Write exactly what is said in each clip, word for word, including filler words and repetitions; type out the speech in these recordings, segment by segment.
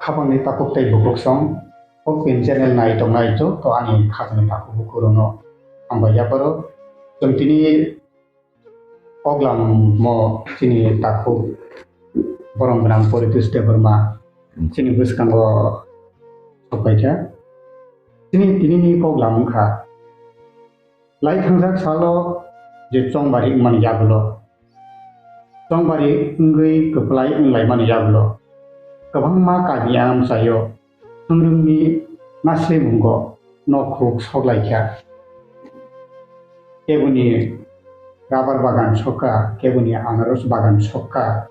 Khapangni takhuk tei bukhuk song, o pin channel nai tongnai joto ani khajani takhuk bukhukrokno hambai yapharo. Chwng tini koglamo chini takhuk borom gwnang Poritosh Debbarma chini bwskango sokpaikha. Chini tinini koglam wngkha, lai thangjak salo je chongbari wngmani yagulo, chongbari wngwi kwplai wnglaimani yagulo, kwbangma kami amchaio thwngrwngni nasrimungo nokhuk soklaikha. Keboni rabar bagan sokha, keboni anaros bagan sokha,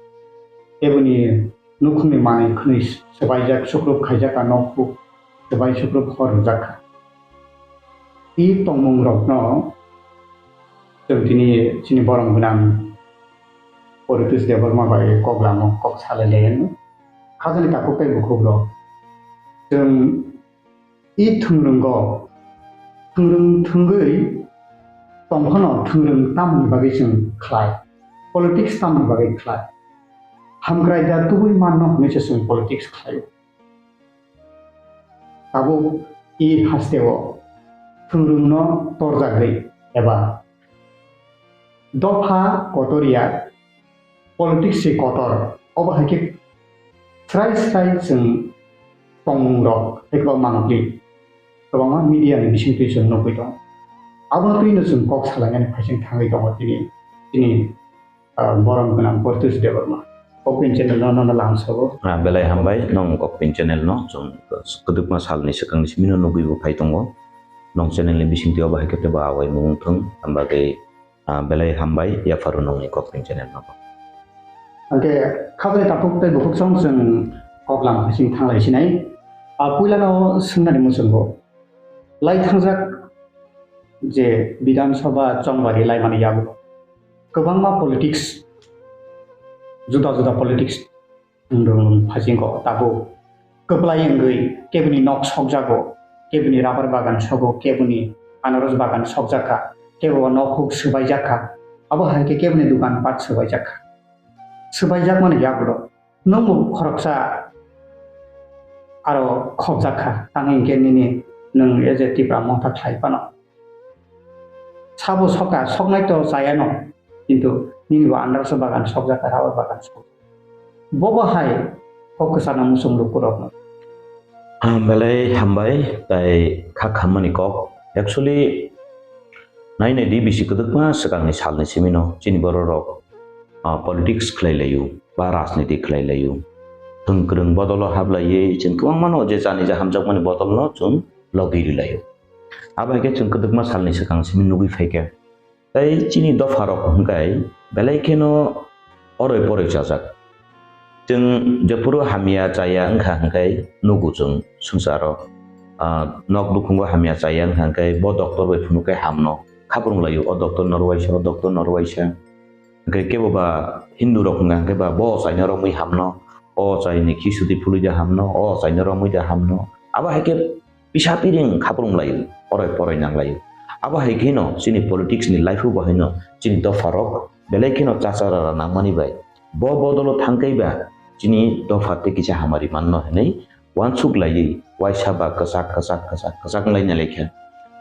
keboni nukhungni manwi khwnwi swbaijak, sukrup khaijak, a nokhuk swbai sukrup hor rwjak kha. I tongmungrokno chwng tini chini borom gwnang Poritosh Debbarma bai koglamo kok salai lai anw. Khajani takhuk tei bukhukrok chwng i thwngrwngo, thwngrwng thwngwi tongphano thwngrwng tamoni bagwi chwng khlai, politics tamoni bagwi khlai, hamkrai da tubui manno hwnwi se chwng politics khlaio. Tabuk i hasteo thwngrwngno torjagwi eba dopha kotor ya, politics se kotor, obo hai khe srai srai chwng tongmungrok hai khe manwi kwbangma media ni bisingtwi chwng nugwi tongo. Abono twino chwng kok salainani phaising thangwi tongo tini, tini ah, borom gwnang Poritosh Debbarma. Kokpin channel no nono lamsogo. Ah, belai hambai, nong Kokpin channel no chwng kwdwkma salni swkangni simi no nugwi bo phai tongo. Nong channel ni bisingtwi obo hai khe tebo awai mung thung, hamba khe, ah, belai hambai yapharo nongni Kokpin channel no. Hwnkhe khajani takhuk tei bukhuk song chwng koklam phaising thanglai sinai. Ah, puilano swngnani muchungo. Lai thangjak je Bidhan Sabha chongbari laimani yago kwbangma politics, juda juda politics wng rwng phaisingko tabuk kwplai wngwi keboni nok sokjago, keboni rabar bagan sogo, keboni anaros bagan sokjakha, kebo nokhuk swbaijakha, abo hai khe keboni dogan pat swbaijakha. Swbaijakmani yagulo nwng bo khoroksa aro khokjakha, tang hinkhe nini nwng A J Tipra Motha khlai phano. Sabo soka, soknai to chayano, kintu nini bo andarso bagan sokjakha, rubber bagan sok. Bobo hai kok kwchana muchung lukurokno. Ah, belai hambai, tai kha khammani kok. Actually, nai nai di bisi kwdwkma swkangni salni simino chini bororok, ah, politics khlai laio, ba rajniti khlai laio. Thwng kwrwng bodolo hablaiwi chwng kwbangmano je chani je hamjakmani bodolno chwng logwi rwlaio. Abo hai khe chwng kwdwkma salni swkang simi nugwi phaikha. Tei chini dopharok hwnkhe belai kheno oroi poroi chajak. Chwng jephuru hamya chaya wngkha hwnkhe nugo chwng swngcharo, ah, nok nukhungo hamya chaya wngkha hwnkhe bo doctor bai phunukhe hamno khaprung laio, o doctor norwaisa, o doctor norwaisa. Hwnkhe kebo ba Hindu rok wngkha hwnkhe ba bo chaina romwi hamno, o chaini khichdi phulwi de hamno, o chaina romwi de hamno. Abo hai khe pisa piring khaprung laio, oroi poroi nang laio. Abo hai kheno chini politics ni life o bo haino chini dopharok belai kheno chachara nangmani bai. Bo bodolo thangkaiba chini dopha tei kisa hamari manno hinwi uansuk laiwi, waisa ba kwchak, kwchak, kwchak, kwchak wnglaina laikha,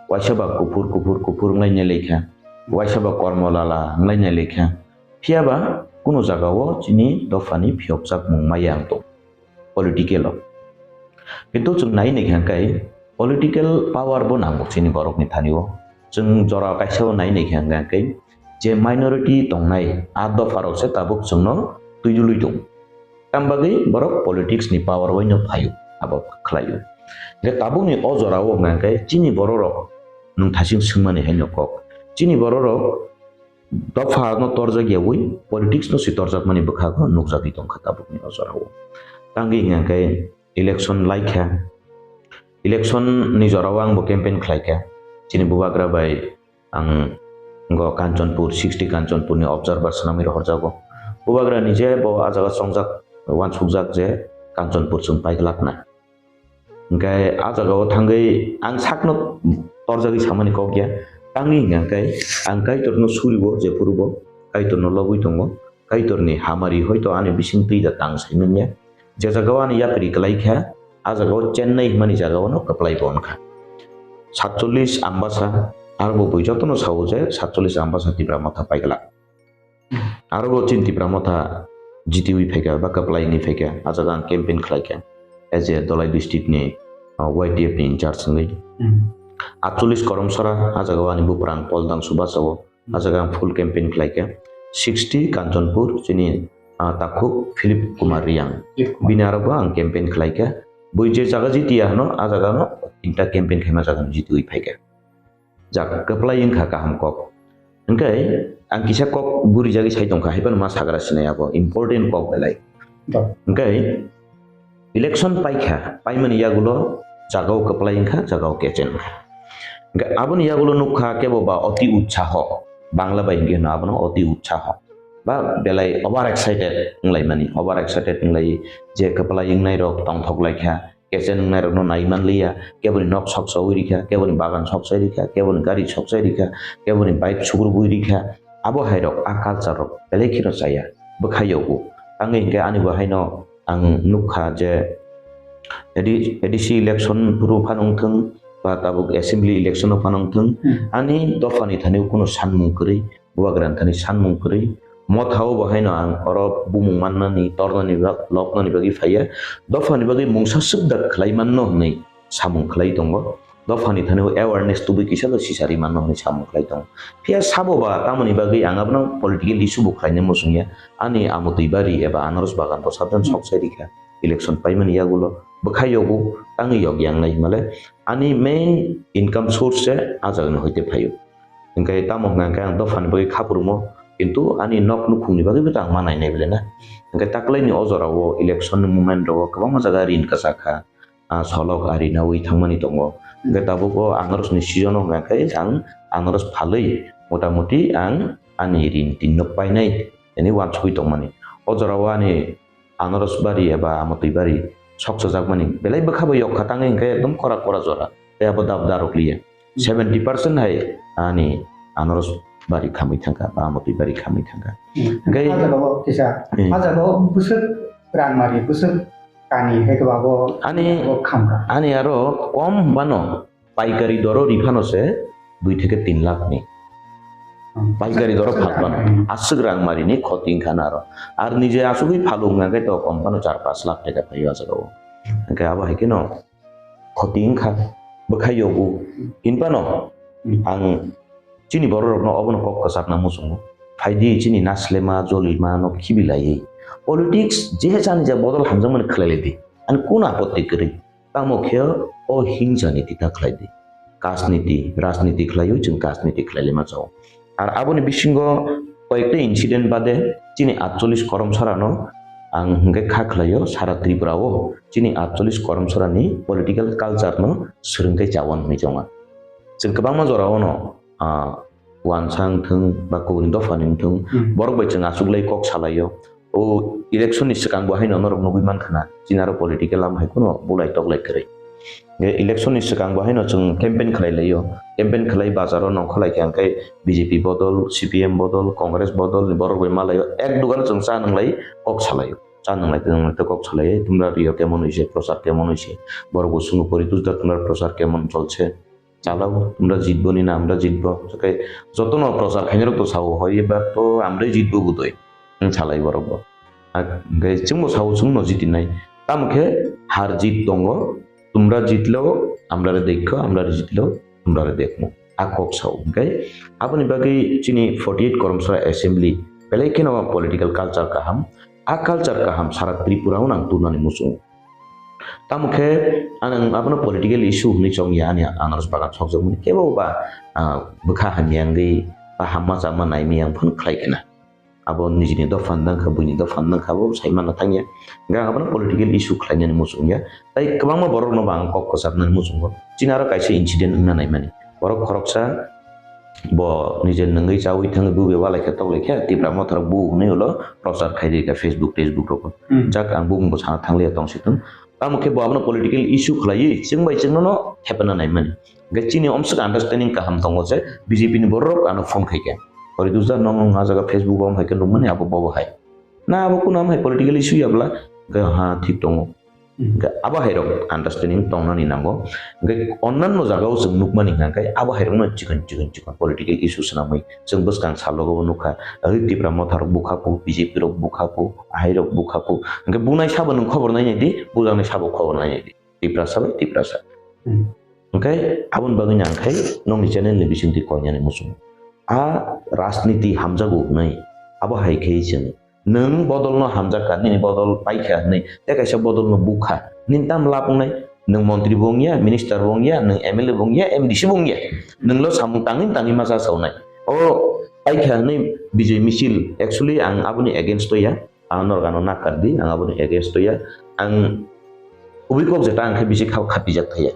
waisa ba kuphur, kuphur, kuphur wnglaina laikha, waisa ba kormo lala wnglaina laikha. Phiya ba kuno jagao chini dophani phiyokjakmung maya wng tong political o. Kintu chwng nai naikha hwnkhe political power bo nango chini borokni thani o. Chwng jora kaisa o nai naikha hwnkhe je minority tongnai a dopharok se tabuk chwngno twi dului tong. Tam bagwi borok politics ni power bai no phaio, abo khlaio. Hwnkhe tabukni o jora o hwnkhe chini bororok nwng thasing swngmani hai no kok. Chini bororok dopha no torjak yaui politics no se torjakmani bwkhago nukjagwi tongkha tabukni o jorao. Tangwi hwnkha khe election laikha, election ni jorao ang bo campaign khlaikha. Chini bubagra bai ang go Kanchanpur, sixty Kanchanpur ni observer swnamwi rohorjago. Bubagra ni je bo ah jaga chongjak, uansukjak je Kanchanpur chwng paiglak na. Hwnkhe ah jagao thangwi ang sakno torjagwi samani kok ya. Tangwi hwnkha khe ang Kaitorno suribo, jephurubo Kaitorno lobwi tongo. Kaitorni hamari hoito ani bising twi da tang sai manya. Je jagao ani yapri kwlai kha, a jagao Chennai hwnmani jagao no kwplai bo wngkha. Satchollis Ambasa, aro bo bui jotono sao je satchollis Ambasa Tipra Motha paiglak. Aro bo chini Tipra Motha jitiwi phaikha, ba kwplai wngwi phaikha, a jaga ang campaign khlaikha. As a Dholai district ni, uh, Y T F ni in charge wngwi. Hmm. Atchollis Koromsora, a jagao ani buprang Poldang Subasao, a jaga ang full campaign khlaikha. Sixty Kanchanpur, chini, ah, takhuk Philip Kumar Riang. Philip Kumar. Bini aro bo ang campaign khlaikha. Bui je jaga jitiya hwno, a jaga no tinta campaign khaima jaga no jitiwi phaikha. Jak kwplai wngkha kaham kok. Hwnkhe ang kisa kok gurijagwi sai tongkha, haiphano ma sagra sinai abo important kok belai. Ba. Hwnkhe election paikha, paimani yagulo jagao kwplai wngkha, jagao kechen wngkha. Hwnkhe aboni yagulo nukha kebo ba oti utsaho, Bangla bai hwnkhe hwno abono oti utsaho. Ba belai over excited wnglaimani, over excited wnglaio je kwplai wngnairok tongthok laikha, kechen wngnairokno nai manliya, keboni nok sok chaui rikha, keboni bagan sok chai rikha, keboni gari sok chai rikha, keboni bike sukrubui rikha. Abo hairok a culture rok belai kheno chaya, bwkha yogo. Tangwi hinkhe ani bo haino ang nukha je A D C, A D C election phuru phano wngthung, ba tabuk assembly election o phano wngthung, Hmm. ani dophani thani kunu sanmung kwrwi, bubagrani thani sanmung kwrwi, mothao bo haino ang oro bumung mannani, tornani bak-, loknani bagwi phaiya, dophani bagwi mungsa swkda khlai manno hwnwi samung khlai tongo. Dophani thani o awareness tubui kisa bo sisari manno hwnwi samung khlai tongo. Phiya sabo ba tamoni bagwi ang abono political issue bo khlaina muchungya. Ani amotwi bari eba anaros bagan rok sabjani Hmm. sok sai rikha. Election paimani yagulo bwkha yogo tangwi yok yang nai himale ani main income source se a jagani hoite phaio. Hwnkhe tamo hwnkha hwnkhe ang dophani bagwi kha phurwmo, kintu ani nok nukhungni bagwibo ta ang ma nainai bele na. Hwnkhe taklaini o jorao election ni moment rogo kwbangma jaga rin kwchak kha, ah, solok ari naui thangmani tongo. Hwnkhe tabuk o anaros ni season o hwnkha khe ang anaros phalwi motamuti ang ani rin tin nok painai hwnwi uansugwi tongmani. O jorao ani anaros bari eba amotwi bari sok chajakmani belai bwkha bai yok kha tangwi hwnkhe ekdom kora kora jora tei abo dab darok liya. Hmm. Seventy percent hai ani anaros bari khamwi thangkha ba amotwi bari khamwi thangkha. Hmm. Hwnkhe ah jagao kisa, Hmm. ah jagao bwswk rangmari, bwswk kani hai khe abo ani, abo khamkha. Ani aro kom bano paikari doro riphano se dui theke tin lakh ni. Hmm. Paikari doro phalpan, Hmm. aswk rang marini khoti wngkha na aro. Ar nije asugwi phalu wngkha khe to kom phano char panch lakh taka phaio aswk o. Hwnkhe abo hai kheno khoti wngkha, bwkhai yogo. Hinphano Hmm. ang chini borok rokno obono kok kwchakna muchungo. Phaidi chini naslema, jolima no khibi laiwi. Politics je chani ja bodol hamjakmani khlai lai di. Ani kun apotti kwrwi? Tamo khe o hingsa niti ta khlai di. Kajniti, rajniti khlaiwi chwng kajniti khlai laima chao. Ar aboni bisingo koyekta incident bade chini atchollis koromsarano ang hwnkhe kha khlaio sara Tripura o chini atchollis koromsarani political culture no swrwngkhe chawan hwnwi chonga. Chwng kwbangma jorao no, ah, uansang thung ba kubuni dophani wngthung, Hmm. borok bai chwng achuklai kok salaio. O election ni swkang bo haino norok nugui mankha na, chini aro political lama hai kuno bulai toklai kwrwi. Ge election ni swkang bo haino chwng campaign khlai laio, campaign khlai bazaro nongkha lai khe hwnkhe B J P bodol, C P M bodol, Congress bodol ni borok bai malaio, ek dugano chwng cha nwnglai kok salaio, cha nwnglai tei nwnglai tei kok salaio, tumra rio kemon hoise, prochar kemon hoise, borok bo swngwi pori tujda tumra prochar kemon cholse. Chalao, tumra jitbo ni na, amra jitbo. Jotono prochar khainai rok to sao, hoi eba to amrai jitbo budoi. Hwng salai borok bo. Hwnkhe chwngbo sao, chwngno jitinai. Tamo khe har jit tongo, tumra jitlo, amrare dekho, amrare jitlo, tumrare dekho. A kok sao. Hwnkhe aboni bagwi chini forty eight Koromsora Assembly belai kheno political culture kaham. A culture kaham sara Tripura o nang tubunani muchungo. Tamo khe ang abono political issue hwnwi chongya ani anaros bagan sokjakmani kebo ba, ah, bwkha hamya wngwi ba hamma chama naimaya wng phano khlai khna. Abo nijini dopha wng kha, buini dopha wng kha, abo sai manna thangya. Hwnkhe ang abono political issue khlainani muchungya. Tai kwbangma borokno bo ang kok kwcharnani muchungo. Chini aro kaisa incident wngna naimani. Borok khoroksa bo nije nungwi chawi thangwi bube walai khe toklai khe Tipra Motha rok bu hwnwi ulo prochar khai rikha Facebook, Facebook rogo. Hmm. Jak ang bumungbo sana thangliya tongsi thung. Tamo khe bo abono political issue khlaiwi chwng bai chwngno no thepana naimani. Hwnkhe chini omswk understanding kaham tongo je B J P ni borok ano phone khai khe. Ori dusda nong nong a jaga Facebook o hai khe nukmani abo bobo hai. Na abo kuno hai political issue ya bwla? Hwnkhe ha thik tongo. Hmm. Hwnkhe abo hai rok understanding tongnani nango. Hwnkhe onnanno jagao chwng nukmani hwnkhe abo hai rokno chikon chikon chikon political issue swnamwi chwng bwskang salogo bo nukha. Oi Tipra Motha rok bukha phu, B J P rok bukha phu, ahai rok bukha phu. Hwnkhe bunai sabo nwng khobor nainai di, bujaknai sabo khobor nainai di. Tiprasa bai Tiprasa. Hmm. Hwnkhe aboni bagwi nang khai nokni channel ni bisingtwi koinani muchung. A rajniti hamjago hwnwi abo hai khe chwng nwng bodol no hamjakha, nini bodol paikha hwnwi tei kaisa bodol no bukha. Nini tam lab wngnai? Nwng montri bo wngya, minister bo wngya, nwng M L A bo wngya, M D C bo wngya. Nwng lo samung tangwi tangwi ma cha sawnai. O paikha hwnwi Bijoy Michil, actually ang aboni against o ya. Ang norok ano nakar di, ang aboni against o ya. Ang kubui kok jeta ang khe bisi kha-, khapijak thaya.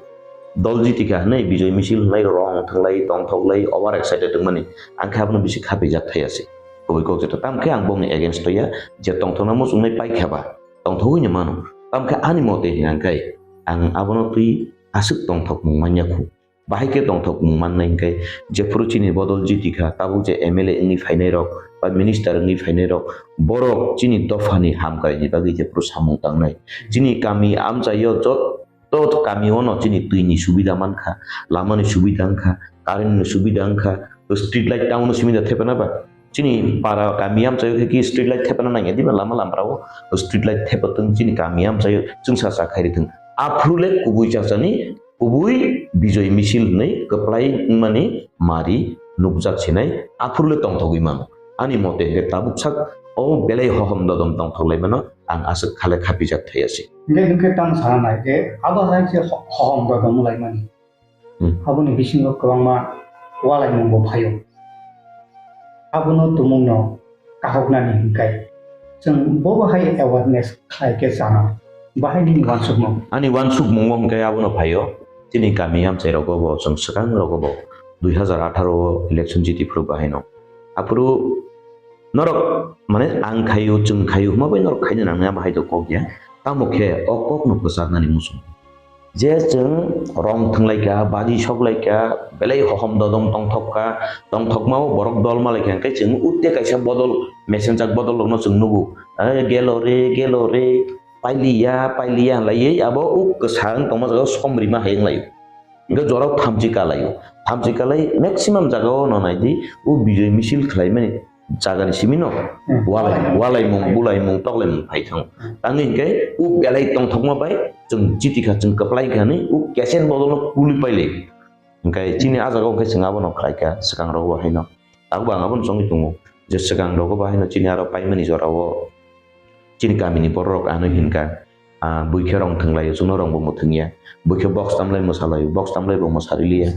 Dol jiti kha hwnwi Bijoy Michil hwnwi rong thwnglai, tongthoklai, over excited wngmani. Ang khe abono bisi khapijak thaya se. Kubui kok jeta. Tam khe ang bongni against o ya, je tongthokna muchungnai paikha ba, tongthogwi no mano. Tam khe ani mote hwnkha khe ang abono twi aswk tongthokmung manya khu. Bahai khe tongthokmung mannai hwnkhe, jephuru chini bodol jiti kha, tabuk je M L A wngwi phainai rok ba minister wngwi phainai rok, borok chini dophani hamkraini bagwi jephuru samung tangnai. Chini kami amchaio jotto kami ono chini twini subida mankha, lamani subida wngkha, current ni subida wngkha, street light town o simi da thepana ba? Chini para kami amchaio khe ki street light thepana nangya diba lama lamrao? Street light thepatwng chini kami amchaio chwngsa cha khairithwng. Aphuru le kubui chachani kubui Bijoy Misil hwnwi kwplai wngmani mari nukjak sinai, aphuru le tongthogwi mano. Ani mote hwnkhe tabuk sak o belai hohom dodom tongthok laimano ang aswk khale khapijak thaya se. Hwnkhe, hwnkhe tang sana nai je abo hai se ho-, hohom dodom laimani. Hmm. Aboni bisingo kwbangma walaimungbo phaio. Abono tumungno kahoknani hwnkhe chwng bo bahai awareness khlai khe chana. Bahai nini wansukmung? Ani wansukmungo hwnkhe abono phaio, chini kami amchai rogo bo, chwng swkang rogo bo, dui hazar atharo o election jiti phuru bahaino. Aphuru norok, mane, ang khaio, chwng khaio hwnma bai norok khaina nangnai, abo hai to kok ya. Tamo khe o kokno kwcharnani muchung. Je chwng rong thwnglaikha, baji soklaikha, belai hohom dodom tongthokma o borok dol malaikha, hwnkhe chwng utte kaisa bodol, mesenjak bodol rokno chwng nugo. "Eh, gelo re, gelo re, pailiya, pailiya," hwnlaiwi abo uk kwsa wng tongma jaga som rima hai wnglaio. Hwnkhe jorao thamchi kalaio. Thamchi kalai maximum jagao no naidi, o Bijoy Misil khlaimani jagani simino Hmm. walai, walaimung, bulaimung, toklaimung phai thango. Hmm. Tangwi hwnkhe o belai tongthokma bai chwng chiti kha, chwng kwplai kha hwnwi o kesen bodolno kului pailai. Hwnkhe chini a jagao hwnkhe chwng abono khlaikha, swkang rogo haino. Tabukbo ang abono chongwi tongo je swkang rogo bo haino chini aro paimani jorao chini kamini bororok ano hinkha, ah, buikhe rong thwnglaio, chwngno rongbo mwthwngya. Buikhe box tamlai mwsalaio, box tamlaibo mwsariliya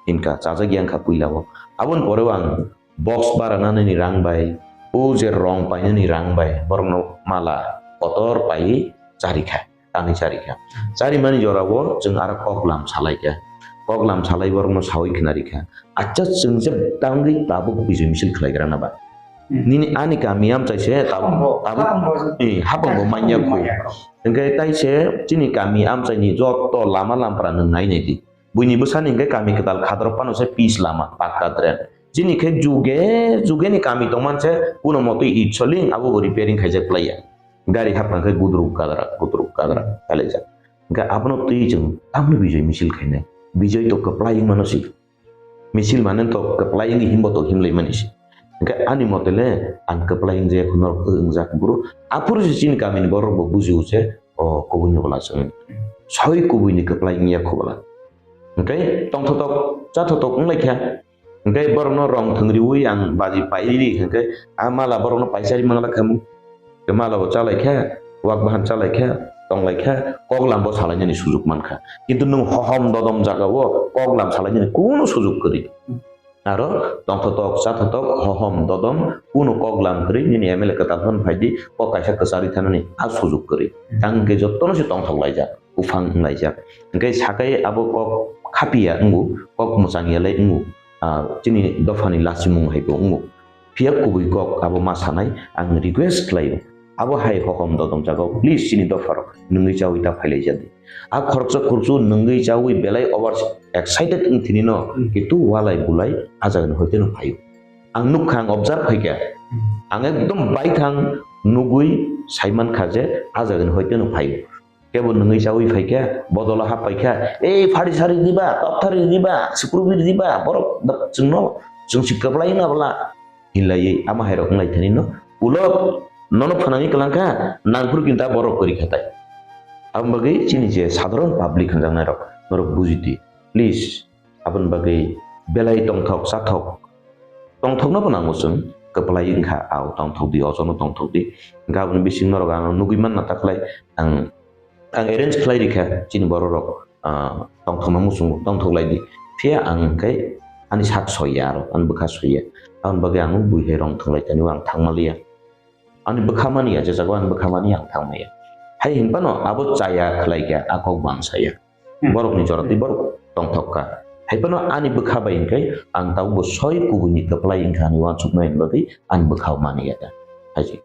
hinkha, chajakya wngkha puilao. Aboni poreo ang box bara nanani rang bai, o je rong painani rang bai, borokno mala kotor paiwi charikha, tanwi charikha. Charimani jorao chwng aro koklam salaikha. Koklam salai borokno sawi khwnarikha. Acha chwng je tangwi tabuk Bijoy Misil khlaigrana ba? Hmm. Nini ani kami amchai se tabuk, Hapangbo, tabuk, hapangbo. Eh, hapangbo Hapangbo manya khu. Manya khu. Hwnkhe tai se chini kami amchaini jotto lama lampra nwng nai nai di. Buini bwsani hwnkhe kami kwtal khadrok phano se pis lama, pakka drain. Chini khe juge, juge ni kami tongman se kuno motwi itsoling abo bo repairing khaijak plaiya. Gari hapna khe gudruk gadrak, gudruk gadrak kalaijak. Hwnkhe abono twi chwng tamni Bijoy Misil khainai. Bijoy to kwplai wngmano se. Misil mane to kwplai wngwi himbo to himlai mani se. Hwnkhe ani mote le ang kwplai wngjak norok wngjak buru. Aphuru se chini kamini borok bo bujio se, o kubui ni bwla se. Soi kubui ni kwplai wngya khu bwla. Hwnkhe tongthotok, chathotok wnglaikha. Hwnkhe borokno rong thwngriwi ang baji pairiri hwnkhe a mala borokno paisari mangla khamu. Hwnkhe malabo chalaikha, wak bahan chalaikha, tonglaikha, koklambo salainani sujuk mankha. Kintu nwng hohom dodom jagao koklam salainani kunu sujuk kwrwi. Aro tongthotok, chathotok, hohom dodom, kunu koklam kwrwi nini M L A kwtal phano phaidi, kok kaisa kwcharwi thanani a sujuk kwrwi. Tang hwnkhe jotono se tongthok laijak. Buphang wnglaijak. Hwnkhe sakai abo kok khapiya wngo, kok mwchangya lai wngo, ah, chini dophani lachimung hai bo wngo. Phiya kubui kok abo ma sanai, ang request khlaio. Abo hai hokom dodom jagao, please chini dopharok nwngwi chaui ta phailaijadi. A khoroksa khurchu nwngwi chaui belai over excited wngthini no, kintu walai bulai a jagani hoite no phaio. Ang nukha, ang observe khaikha. Ang ekdom baithang nugwi Saiman kha je a jagani hoite no phaio. Kebo nungwi chawi phaikha, bodolo hap paikha, "Ei, phari sari diba, top thari diba, sukrubi diba, borok da-, chwngno, chwng si kwplai wngna bwla," hinlaiwi ama hairok wnglaithani no. Ulo nono phwnangwi kwlangkha, nangphuru kinta borok kwrwi khatai. Aboni bagwi chini je sadharon public hwnjaknairok, norok buji di. Please, aboni bagwi belai tongthok, chathok, tongthokno bo nango chwng, kwplai wngkha, ao tongthok di, ojono tongthok di. Gaboni bising norok ano nugwi manna taklai, ang, ang arrange khlai rikha, chini bororok, ah, tongthokno muchungo, tongthok lai di. Phiya ang hwnkhe ani sak soiya aro, ani bwkha soiya. Aboni bagwi ang bui hai rong thwng lai tani o ang thangma liya. Ani bwkha mani ya, je jago ani bwkha mani ang thangma ya. Hai hinphano abo chaya khlai kha, a kok bo ang saya. Hmm. Borokni jora twi borok tongthok kha. Hai phano ani bwkha bai hwnkhe ang tabukbo soi kubuini kwplai wngkha ani uansuknai ni bagwi ani bwkha mani ya da. Hai se.